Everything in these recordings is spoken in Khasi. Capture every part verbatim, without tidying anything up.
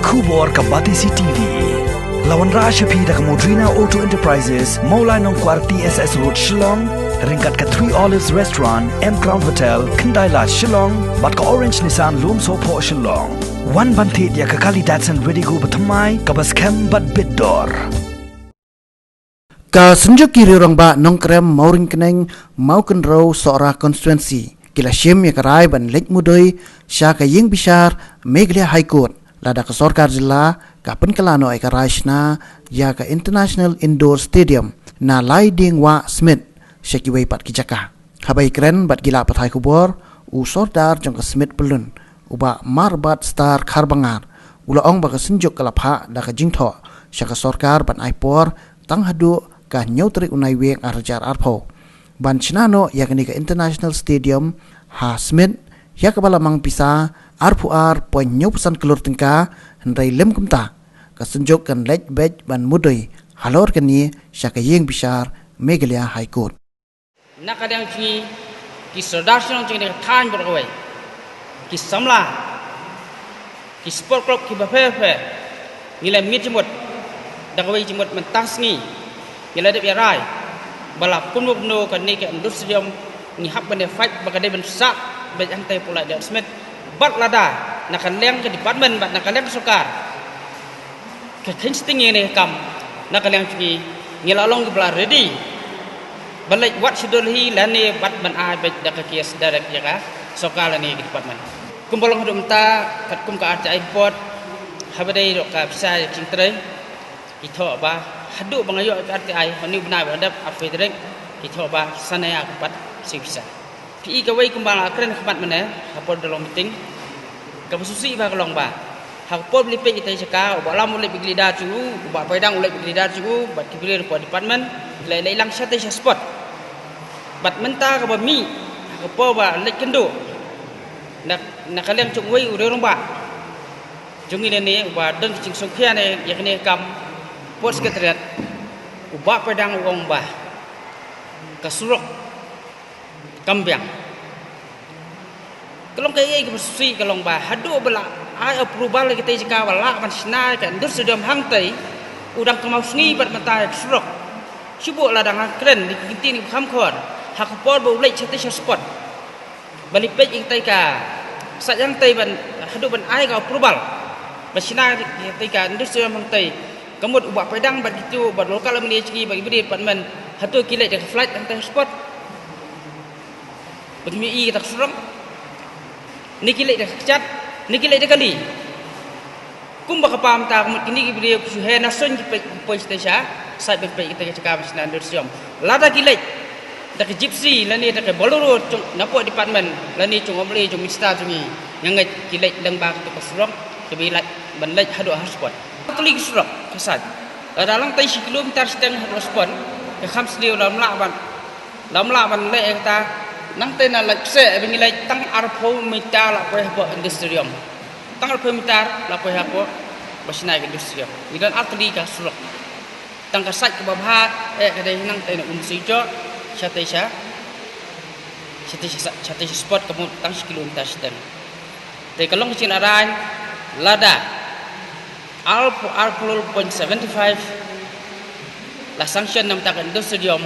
Khubor ka Batesi T V. La wanrah sha phi da ka Modrina Auto Enterprises, Mawlai Nongkwar T S S Road, Shillong, ryngkat ka Three Olives Restaurant, M Crown Hotel, Khyndai Lad, Shillong, bad ka Orange Nissan Lumsohphoh, Shillong. Wan ban thied ïa ka kali Datsun Redigo bathymmai, kaba skhem bad bit dor. Ka Synjuk ki Rangbah Nongkrem Mawryngkneng Mawkynrew Sohra Constituency ki la shim ïa ka rai ban leit mudui sha ka ïing bishar Meghalaya High Court lada ka sorkar jylla ka pynkylla noh ïa ka rai shna ïa ka International Indoor Stadium na Laidiengwah Smit sha kiwei pat ki jaka. Haba ïakren bad ki lad pathai khubor, u Sordar jong ka Smit Pyllun, u Bah Marbat Star Kharbangar, u la ong ba ka Synjuk ka la phah da ka jingthoh sha ka sorkar ban ai por tang haduh ka hynñiew tarik u Naiwieng ar hajar arphew ban shna noh ïa kane ka International Stadium ha Smit, ïa kaba la mang pisa arphew ar point hynñiew phew san klur tyngka, hynrei lym kumta, ka Synjuk kan leit beit ban mudui halor kane sha ka ïing bishar Meghalaya High Court. Na ka liang jong ngi ki sordar shnong jong ngi ka thaiñ baroh kawei, ki samla, ki sport club kiba pher pher, ngi la miet jingmut da kawei jingmut mynta ka sngi. Ngi la dep ïa rai ba la kumno kumno kane ka indoor stadium ngi hap ban ïa fight ba ka dei ban sah beit hangtei hapoh Laidiengwah Smit. Bad lada na ka liang ka department bad na ka liang ka sorkar ka kheiñ sting ïa kane ka kam, na ka liang jong ngi, ngi la long kiba la ready ban leit wad sha Delhi lane bad ban ai beit da ka case direct ïa ka sorkar lane ka department. Kumba long haduh mynta, katkum ka R T I report, haba dei ruh ka pisa ïa ka jingtrei, ki thoh ba haduh ba nga ïoh ka R T I ha une u bnai ba la dep, arphew tarik, ki thoh ba san hajar ka pat shi pisa. Phi i kawei kumba nga kren ha khmat mynne ha por da long meeting, kaba sngewsih ba ka long ba ha ka por ba leit peit katei ka jaka, u Bah Lam u leit bad ki leader jong u, u Bah Paidang u leit bad ki leader jong u, bad ki briew hapoh department, leit leit lang shatei sha spot. Bad mynta kaba mih ha ka por ba leit kynduh na, na ka liang jong uwei u rangbah jong ngi lane uba don ka jingsngewkhia ne ïa kane ka kam, port secretariat, u Bah Paidang u ong ba ka surok kam biang. Ka long kaei kaba sngewsih ka long ba haduh ba la ai approval ïa katei ka jaka ba lah ban shna ka indoor stadium hangtei, u dang kynmaw sngi bad mynta ïa ka surok. Shu buh lada nga kren da ki kyntien kiba kham khor, ha ka por ba u leit shatei sha spot ba leit peit ïa katei ka site hangtei ban, haduh ban ai ka approval ban shna ïa katei ka indoor stadium hangtei, ka mut u Bah Paidang bad kito, bad local M L A jong ngi, bad ki briew department, hato ki leit da ka flight hangtei ha spot ba ki mih ïa kata ka surok? Ne ki leit da ka kjat, ne ki leit da ka kali? Kumba ka pam ta ka mut kine ki briew ki shu heh na suiñ ki peit, ki poi shatei sha site ban peit katei ka jaka ban shna indoor stadium. Lada ki leit da ka Gypsy lane da ka Bolero jong, na pdeng department lane jong M L A, jong minister jong ngi, nga ngeit ki leit lyngba kata ka surok kaba lait ban leit haduh ha spot. Ka kali ka surok ka site, lada lang tei shi kilometer shiteng haduh ha spot, ka kham sniew, lam lah ban, lam lah ban leh ïa kata. Nangtei na lait pseh ba ngi leit tang arphew meter la poi hapoh indoor stadium. Tang arphew meter la poi hapoh ba shna ïa ka indoor stadium. Ngi don ar tylli ka surok. Tang ka site kaba bha eh ka dei nangtei na Umsning, shatei sha, shatei sha, shatei sha spot ka mut tang shi kilometer shiteng. Te ka long ka jingïarap lada arphew, arphew point seventy five la sanction na bynta ka indoor stadium,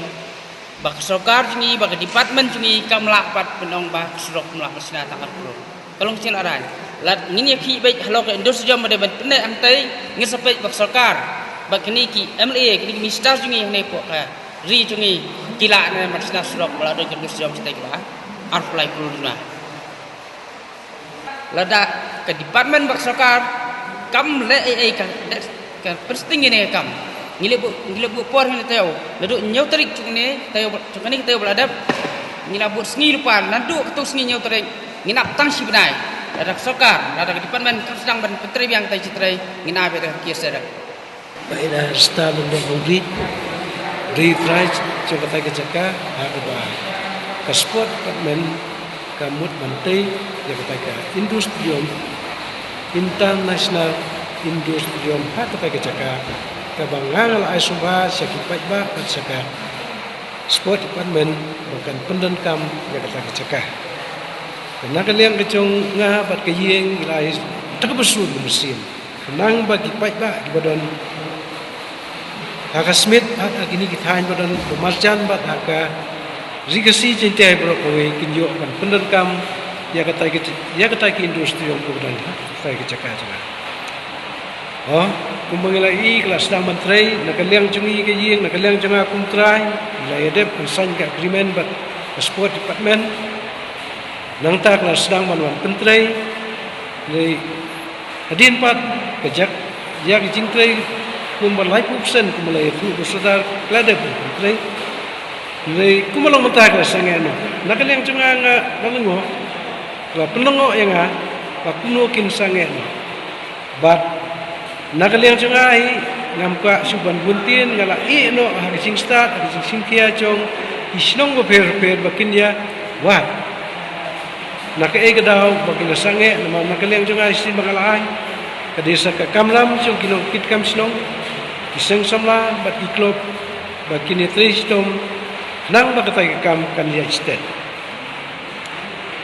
ba ka sorkar jong ngi, ba ka department jong ngi kam lah pat ban ong ba ka surok kam lah ban shna tang arphew klur. Ka long ka jingïarap. Lada ngin ïa khih beit halor ka indoor stadium ba dei ban pynneh hangtei, ngin sa peit ba ka sorkar, ba kine ki M L A, kine ki minister jong ngi hangne hapoh ka ri jong ngi, ki lah ne ban shna surok ba la don ka indoor stadium shatei kaba arphew lai klur duna. Lada ka department bad ka sorkar kam leh ei ei ka, ka pynsting ïa kane ka kam, ngi leh buh, ngi leh buh por hangne taïew, naduh hynñiew tarik jong kane taïew, jong kane ka taïew ba la dep, ngi la buh sngi lypa, naduh katto sngi hynñiew tarik, ngin ap tang shi bnai. Lada ka sorkar, lada ka department kam sdang ban pyntrei biang katei ka jingtrei, ngin ai beit da ka case direct. Ba ina star lum dong hong rit, ri prize jong katei ka jaka, ha kaba ka sport department ka mut ban tei ïa katei ka indoor stadium, international indoor stadium, ha katei ka jaka, kaba nga nga la ai sngewbha sha ki paidbah bad sha ka sport department ba kan pyndonkam ïa katei ka jaka. Na ka liang ka jong nga bad ka ïing ngi la ai ta kaba shu mynsiem. Nang ba ki paidbah kiba don ha ka Smit bad ha kine ki thaiñ ba don ba marjan bad ha ka ri Khasi Jaiñtia baroh kawei kin ïoh ban pyndonkam ïa katai ka, ïa katai ka indoor stadium kaba don ha katai ka jaka jong nga. Oh, kumba ngi la ïohi ka la sdang ban trei na ka liang jong ngi ka ïing, na ka liang jong nga kum trai, ngi la ïadep ban sign ka agreement bad ka sport department. Nangta ka la sdang ban wan pyntrei. Lei Hadien pat ka jaka ïa ka jingtrei kumba laiphew percent kumba la ïathuh ba sdang ka la dep ban trei. Hynrei kumba long mynta ka la sangeh noh. Na ka liang jong nga nga la lyngngoh, la pynlyngngoh ïa nga ba kumno kin sangeh noh. Bad na ka liang jong nga hi ngam kwah shuh ban bun ktien, nga la ïeh noh ha ka jingstad, ha ka jingshim khia jong ki shnong bapher bapher ba kin ïa wad. Na kaei ka daw ba ki la sangeh, namar na ka liang jong nga shisien ba nga la ai, ka dei sa ka kamram jong ki nongkitkam shnong, ki seng samla bad ki club ba kin ïatrei shitom khnang ba katai ka kam kan ïaid stet.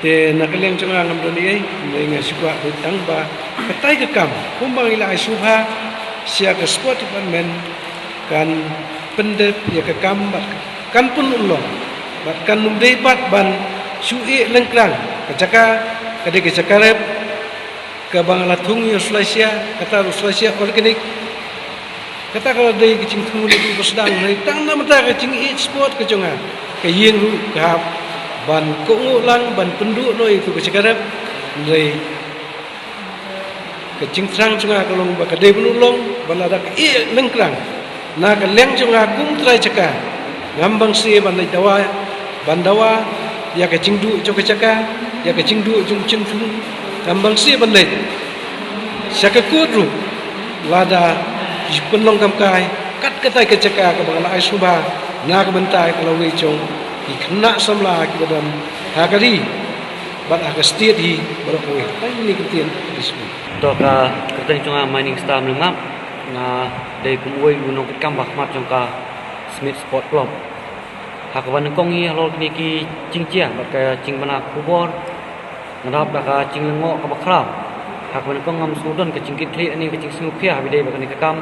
Te na ka liang jong nga ngam don ei, hynrei nga shu kwah beit tang ba katai ka kam kumba ngi la ai sngewbha sha ka sport department kan pyndep ïa ka kam bad kan pynurlong bad kan ym dei pat ban shu ïeh lyngkrang. Ka jaka ka dei ka jaka rep kaba nga la thung ïa u Solasia, kata u Solasia organic. Kata ka la dei ka jingthmu lei ba sdang, hynrei tang namar ka jingïeit sport ka jong nga, ka ïing ruh ka hap ban kohnguh lang ban pynduh noh ïa ka jaka rep. Hynrei ka jingthrang jong nga ka long ba ka dei ban urlong, ba lada ka ïeh lyngkrang na ka liang jong nga kum trai jaka, ngam bang shuh ban leit dawa, ban dawa ïa ka jingduh jong ka jaka, ïa ka jingduh jong ka jingthmu, ngam bang shuh ban leit sha ka kot ruh lada ki pynlong kam kai kat katai ka jaka kaba nga la ai sngewbha na ka bynta ka lawei jong ki khynnah samla kiba don ha ka ri bad ha ka state hi baroh kawei. Tang kine ki ktien ka dei sngewbha. To ka kyrteng jong nga Mining Star Mlengmap, nga dei kum uwei u nongkitkam ba khmat jong ka Smit Sport Club. Ha kaba nyngkong hi halor kine ki jingjia bad ka jingbna khubor, nga dap da ka jinglyngngoh kaba khraw. Ha kaba nyngkong ngam sngewdon ka jingkitkhlieh ne ka jingsngewkhia haba ïadei bad kane ka kam.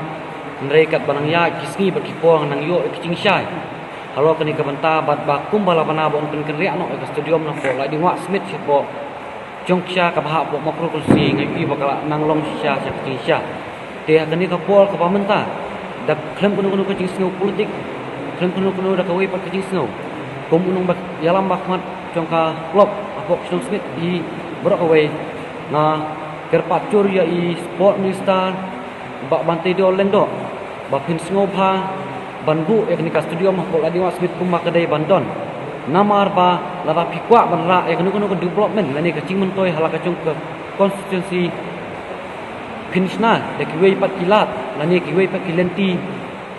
Hynrei katba nang ïaid ki sngi bad ki por nga nang ïoh ïa ka jingshai halor kane ka bynta bad ba kumba la bna ban pynkynriah noh ïa ka stadium na ka Laitumkhrah Wah Smit shapoh Jongksha kaba hap hapoh Mawkyrwat Constituency, nga ïohi ba ka la nang long shisha sha ka jingshisha. Te ha kane ka por kaba mynta, da khlem kano kano ka jingsngew politik, khlem kano kano da kawei pat ka jingsngew, kum u nongïalam ba khmat jong ka club hapoh ka shnong Smit hi baroh kawei, nga kyrpad jur ïa i Sport Minister Bah Banteidor Lyngdoh ba phin sngewbha ban buh ïa kane ka stadium hapoh Laitumkhrah Smit kumba ka dei ban don. Namar ba lada phi kwah ban rah ïa kano kano ka development lane ka jingmyntoi ha la ka jong ka constituency, phin shna da kiwei pat ki lad lane kiwei pat ki lynti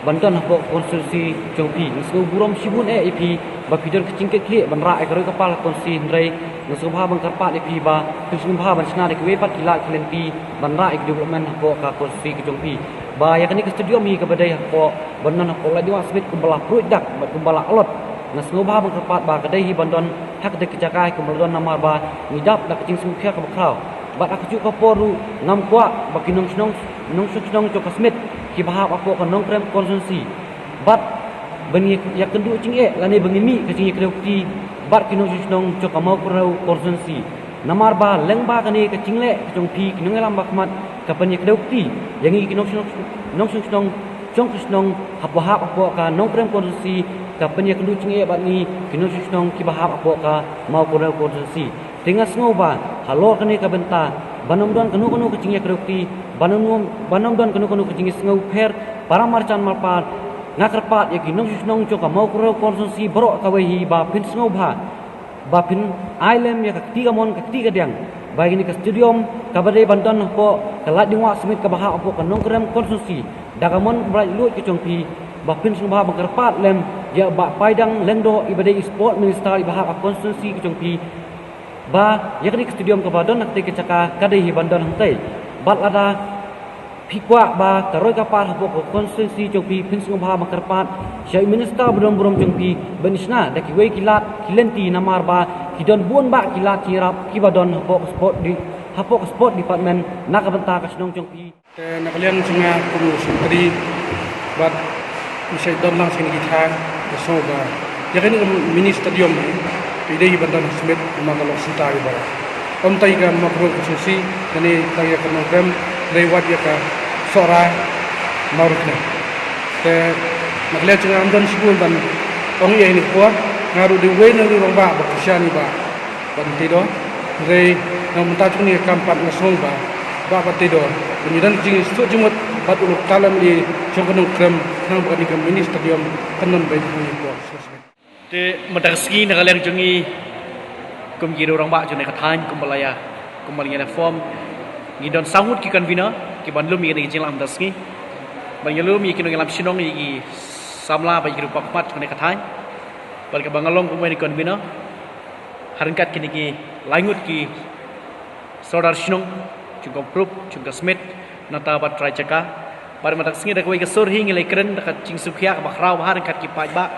ban don hapoh constituency jong phi. Nga sngewburom shibun eh ïa phi ba phi don ka jingkitkhlieh ban rah ïa ka roi ka par ha constituency, hynrei nga sngewbha ban kyrpad ïa phi ba phin sngewbha ban shna da kiwei pat ki lad ki lynti ban rah ïa ka development hapoh ka constituency ka jong phi. Ba ïa kane ka stadium hi kaba dei hapoh, ban don hapoh Laitumkhrah Smit kumba la pruid dak bad kumba la allot. Nga sngewbha ban kyrpad ba ka dei hi ban don ha katei ka jaka hi kumba la don namar ba ngi dap da ka jingsngewkhia kaba khraw. Bad ha kajuh ka por ruh ngam kwah ba ki nongshnong, nongshnong shnong jong ka Smit kiba hap hapoh ka Nongkrem constituency bad ba ngi ïakynduh jingeh lane ba ngi mih ka jingïakdew kti bad ki nongshnong shnong jong ka Mawkynrew constituency. Namar ba lyngba kane ka jingleh ka jong phi ki nongïalam ba khmat, ka pynïakdew kti ïa ngi ki nongshnong, nongshnong shnong jong ka shnong haba hap hapoh ka Nongkrem constituency, ka pynïakynduh jingeh bad ngi ki nongshnong shnong kiba hap hapoh ka Mawkynrew constituency. Te nga sngew ba halor kane ka bynta, ban ym don kano kano ka jingïakdew kti, ban ym, ban ym don kano kano ka jingïasngew pher para marjan marpa, nga kyrpad ïa ki nongshnong shnong jong ka Mawkynrew constituency baroh kawei hi ba phin sngewbha ba phin ai lem ïa ka kti kamon ka kti kadiang ba ïa kane ka stadium kaba dei ban don hapoh ka Laitumkhrah Smit kaba hap hapoh ka Nongkrem constituency. Da ka mon kaba laitluid ka jong phi ba phin sngewbha ban kyrpad lem ïa Bah Paidang Lyngdoh iba dei i Sport Minister iba hap ha constituency ka jong phi, ba ïa kane ka stadium kaba don ha katei ka jaka ka dei hi ban don hangtei. Bad lada phi kwah ba ka roi ka par hapoh ka constituency jong phi, phin sngewbha ban kyrpad sha i Minister ba don burom jong phi ban shna da kiwei ki lad ki lynti namar ba ki don bun bah ki lad ki rap kiba don hapoh ka sport di hapoh ka sport department na ka bynta ka shnong jong phi. Te na ka liang jong nga kum u secretary bad u shait don lang sha kine ki thaiñ, nga sngew ba ïa kane ka mini stadium hi, phi dei ban don ha Smit namar ka long synta ïa baroh. Ym tang ïa ka Mawkyrwat Constituency, kane tang ïa ka Nongkrem, dei wat ïa ka Sohra Mawryngkneng. Te na ka liang jong nga ym don shibun ban ong ïa kane ka por, nga ruh dei uwei na ki rangbah ba kyrshan ïa Bah Ban Teidor. Hynrei na ka bynta jong kane ka kam pat nga sngew ba Bah Ban Teidor un ïa don ka jingsuk jingmut bad u lyngkhuh lam ïa jong ka Nongkrem khnang ba kane ka mini stadium kan don beit ha kane ka por. Te mynta ka sngi na ka liang jong ngi kum ki rangbah jong kane ka thaiñ, kumba la ïa, kumba la ngi la form, ngi don saw ngut ki convener ki ban lum ïa kane ka jingïalam mynta ka sngi. Ba ngi lum ïa ki nongïalam shnong, ïa ki samla bad ïa ki ruh pakhmat jong kane ka thaiñ. Bad kaba nga long kum uwei na ki convener ha ryngkat kine ki lai ngut ki sordar shnong jong ka group jong ka Smit, nangta bad trai jaka. Bad mynta ka sngi da kawei ka sur hi ngi la kren da ka jingsngewkhia kaba khraw bha ha ryngkat ki paidbah,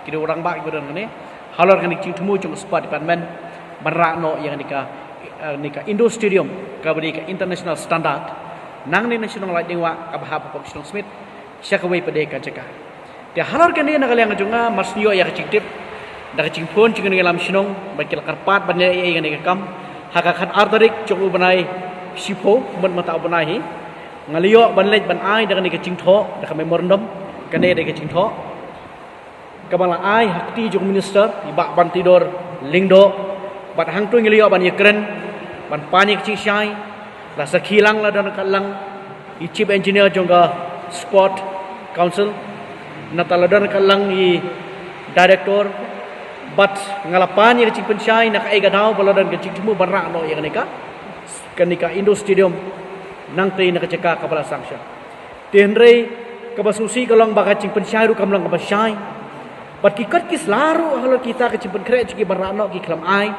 ki rangbah kiba don hangne halor kane ka jingthmu jong ka sport department ban rah noh ïa kane ka, eh, kane ka indoor stadium kaba dei ka international standard nangne na shnong Laitumkhrah kaba hap hapoh shnong Smit sha kawei pat de ka jaka. Te halor kane na ka liang jong nga mar shu ïoh ïa ka jingtip da ka jingphone jong ki nongïalam shnong ba ki la kyrpad ban leh ïa kane ka kam. Ha ka khatar tarik jong u bnai shiphew, mut mynta u bnai hi, nga la ïoh ban leit ban ai da kane ka jingthoh, da ka memorandum, kane da ka jingthoh kaba la ai ha kti jong u minister i Bah Ban Teidor Lyngdoh. Bad hangto ngi la ïoh ban ïakren, ban pan ïa ka jingshai, la sakhi lang, la don ryngkat lang i chief engineer jong ka Sport Council, nangta la don ryngkat lang i director. Bad nga la pan ïa ka jingpynshai na kaei ka daw ba la don ka jingthmu ban rah noh ïa kane ka, kane ka indoor stadium nangtei na ka jaka kaba la sanction. Te hynrei kaba sngewsih ka long ba ka jingpynshai ruh kam long kaba shai. Bad ki kot ki sla ruh halor kita ka jingpynkhreh jong ki ban rah noh ki khlem ai.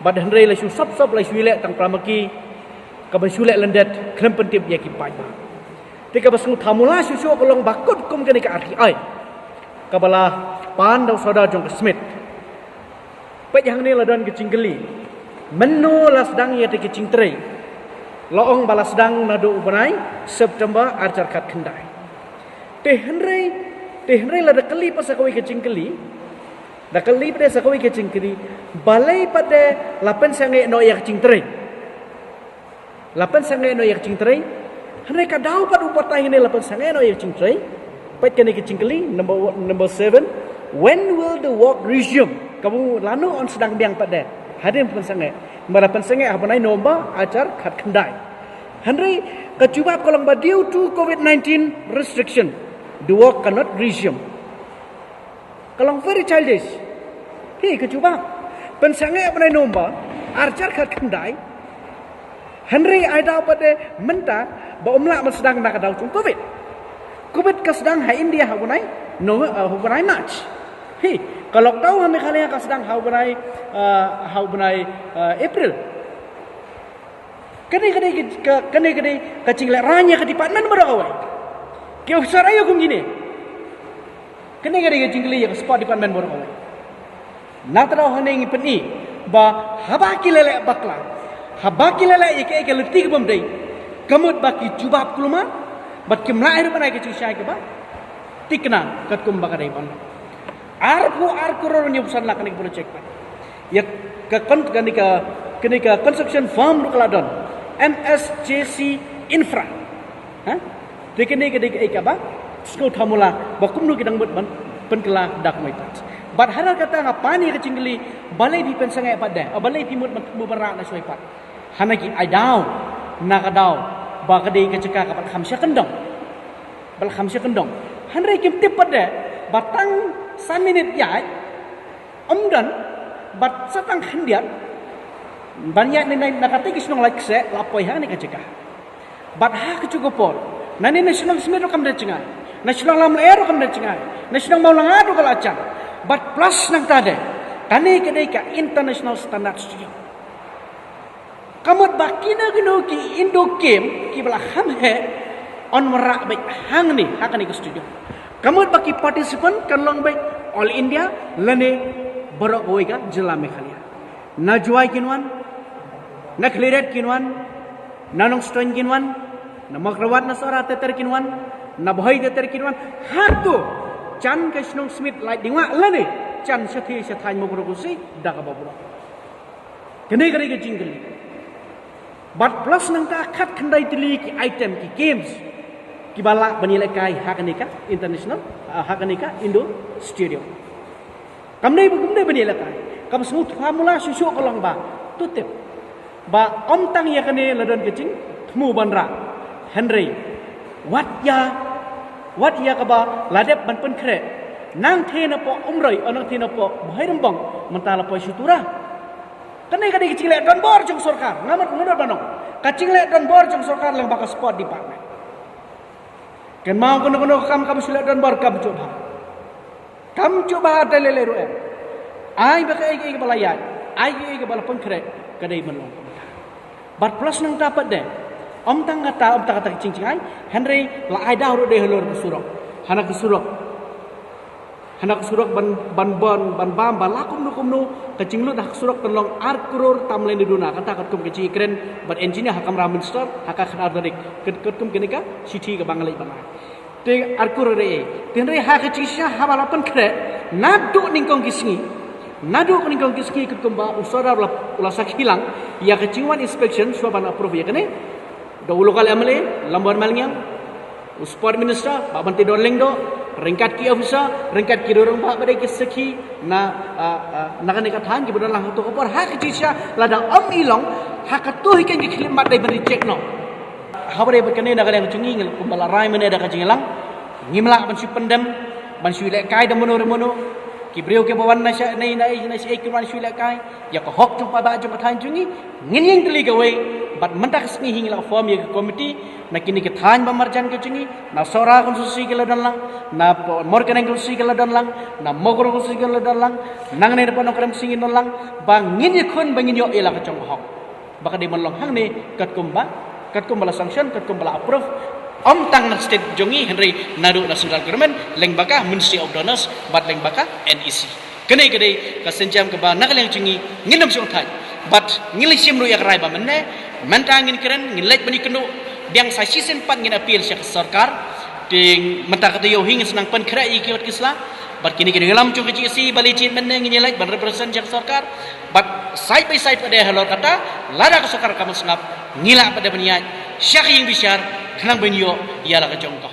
Bad hynrei la shu sop sop, la shu leh tang para ma ki, kaba shu leh lyndet khlem pyntip ïa ki paidbah. Te kaba sngewthuh mula shuh shuh ka long ba kut kum kane ka R T I kaba la pan da u sordar jong ka Smit. Peit hangne la don ka jingkylli, mynno la sdang ïa kata ka jingtrei? La ong ba la sdang naduh u bnai September ar hajar khatkhyndai. Te hynrei, te hynrei lada kylli pat sa kawei ka jingkylli, da kylli pat de sa kawei ka jingkylli, balei pat de la pynsangeh noh ïa ka jingtrei? La pynsangeh noh ïa ka jingtrei. Hynrei ka daw pat u batai hangne, la pynsangeh noh ïa ka jingtrei. Peit kane ka jingkylli number, number seven, "When will the work resume?" Kaba lano yn sdang biang pat de? Hadien pynsangeh. Ba la pynsangeh ha u bnai November ar hajar khatkhyndai. Hynrei ka jubab ka long ba due to covid nineteen restriction, the work cannot resume. Ka long very childish. Hi, ka jubab. Pynsangeh ha u bnai November ar hajar khatkhyndai. Hynrei ai daw pat de mynta ba ym lah ban sdang na ka daw jong covid. Covid ka sdang ha India ha u bnai Nov-, eh, ha u bnai March. Hi, ka lockdown ha Meghalaya ka sdang ha u bnai, eh, ha u bnai, eh, April. Kane ka dei ka, kane ka dei ka jinglehrain ïa ka department baroh kawei. Ki officer aïu kum kine? Kane ka dei ka jingkylli ïa ka sport department baroh kawei. Nangta daw hangne ngi pyni ba haba ki leh leh bakla, haba ki leh leh ïa kaei ka lynti ka bym dei, ka mut ba ki jubab kulmar bad kim lah ruh ban ai ka jingshai kaba thikna katkum ba ka dei ban long. Arphew ar klur hynñiewphew san lak kane ka project pat. Ïa ka kon-, kane ka, kane ka construction firm ruh ka la don, M S J C Infra. Ha? Te kane ka dei kaei kaba sngewthuh mula ba kumno ki dang mut ban pynkylla da kumne pat. Bad hadien kata nga pan ïa ka jingkylli, balei phi pynsangeh pat de? O, balei phi mut ban, mut ban rah na shawei pat? Hana ki ai daw, na ka daw ba ka dei ka jaka kaba la kham sha kyndong. Ba la kham sha kyndong. Hynrei kim tip pat de ba tang san minit ïaid, ym don, bad sa tang khyndiat ban ïaid na, na, na katei ka shnong Laitkaseh la poi ha kane ka jaka. Bad ha kajuh ka por, nangne na shnong Smit ruh kam don jngai, na shnong Lamler ruh kam don jngai, na shnong Mawlyngngat ruh ka la jan. Bad plus nangta de, kane ka dei ka international standard stadium. Ka mut ba kino kino ki indoor game kiba la kham heh yn wanrah beit hangne ha kane ka stadium. Ka mut ba ki participant kan long beit all India lane baroh kawei ka jylla Meghalaya. Na Jowai kin wan, Na Khliehriat kin wan, na Nongstoiñ kin wan, na Mawkyrwat na Sohra teter kin wan, na Bhoi teter kin wan, hato jan ka shnong Smit Laitdingwah lane jan shathie shathaiñ Mawkyrwat Constituency da kaba bun. Kane ka dei ka jingkylli. Bad plus nangta khatkhyndai tylli ki item, ki games kiba lah ban ïalehkai ha kane ka international, ah, ha kane ka indoor stadium. Kam dei ba, kam dei ban ïalehkai. Kaba sngewthuh mula shuh shuh ka long ba, to tip ba ym tang ïa kane la don ka jingthmu ban rah, hynrei wat ïa, wat ïa kaba la dep ban pynkhreh nangthie napoh Umroi, nangthie napoh Bhoirymbong, mynta la poi sha Tura. Kane ka dei ka jingleh donbor jong sorkar. Nga mut nga mut ban ong, ka jingleh donbor jong sorkar lyngba ka sport department. Kynmaw, kano kano ka kam kam shu leh donbor kam jubha. Kam jubha te lei lei ruh em. Ai ba kaei kaei ba la ïaid, ai kaei kaei ba la pynkhreh, ka dei ban long kumta. Bad plus nangta pat de, ym tang kata, ym tang kata ka jingjngai, hynrei la ai daw ruh de halor ka surok. Hana ka surok, hana ka surok ban, ban, ban, ban bam ba la kumno kumno, ka jinglut ha ka surok kan long ar klur tam lane duna, kata katkum ka jingkren bad engineer ha kamra minister ha ka khatar tarik. Kat-, katkum kane ka shithi kaba nga leit ban ai. Te ar klur re, te hynrei ha ka jingshisha haba la pynkhreh, naduh nyngkong ki sngi, naduh nyngkong ki sngi katkum ba u Sordar u la, u la sakhi lang ïa ka jingwan inspection shuwa ban approve ïa kane, da u local M L A Lamborn Malngiang, u sport minister Bah Banteidor Lyngdoh, ryngkat ki officer, ryngkat ki rangbah ba dei ki sakhi na, ah, ah, na kane ka thaiñ, kiba don lang ha kato ka por. Ha ka jingshisha lada ym i long, ha kato hi kane ka khyllipmat dei ban reject noh. Haba dei bad kane, na ka liang jong ngi, ngi la, kumba la rai mynne da ka jingïalang, ngim lah ban shu pyndem, ban shu lehkai da mano re mano. Ki briew kiba wan na sha, na, na, na sha, ki wan shu lehkai ïa ka hok jong paidbah jong ka thaiñ jong ngi. Ngin ïeng tylli kawei, bad mynta ka sngi hi ngi la form ïa ka committee na kine ki thaiñ ba marjan ka jong ngi, na Sohra constituency ki la don lang, na Mawryngkneng constituency ki la don lang, na Mawkyrwat constituency ki la don lang, nangne na Nongkrem Sing ki don lang, ba ngin ïakhun, ba ngin ïoh ïa la ka jong ka hok. Ba ka dei ban long hangne katkum ba, katkum ba la sanction, katkum ba la approve. Ym tang na state jong ngi, hynrei naduh na central government, lyngba ka Ministry of Donors bad lyngba ka N E C. Kane ka dei ka sienjam kaba na ka liang jong ngi ngin ym shongthait. Bad ngi la shim ruh ïa ka rai ba mynne, mynta ngin kren, ngin leit ban ïakynduh, biang sa shisien pat ngin appeal sha ka sorkar. Te mynta ka taïew hi ngin sa nang pynkhreh ïa ki wat ki sla. Bad kine ki nongïalam jong ka G S C ba la jied mynne ngin ïaleit ban represent sha ka sorkar. Bad side by side pat de halor kata, lada ka sorkar kam sngap, ngi lah pat de ban ïaid sha ka ïing bishar khnang ban ïoh ïa la ka jong ka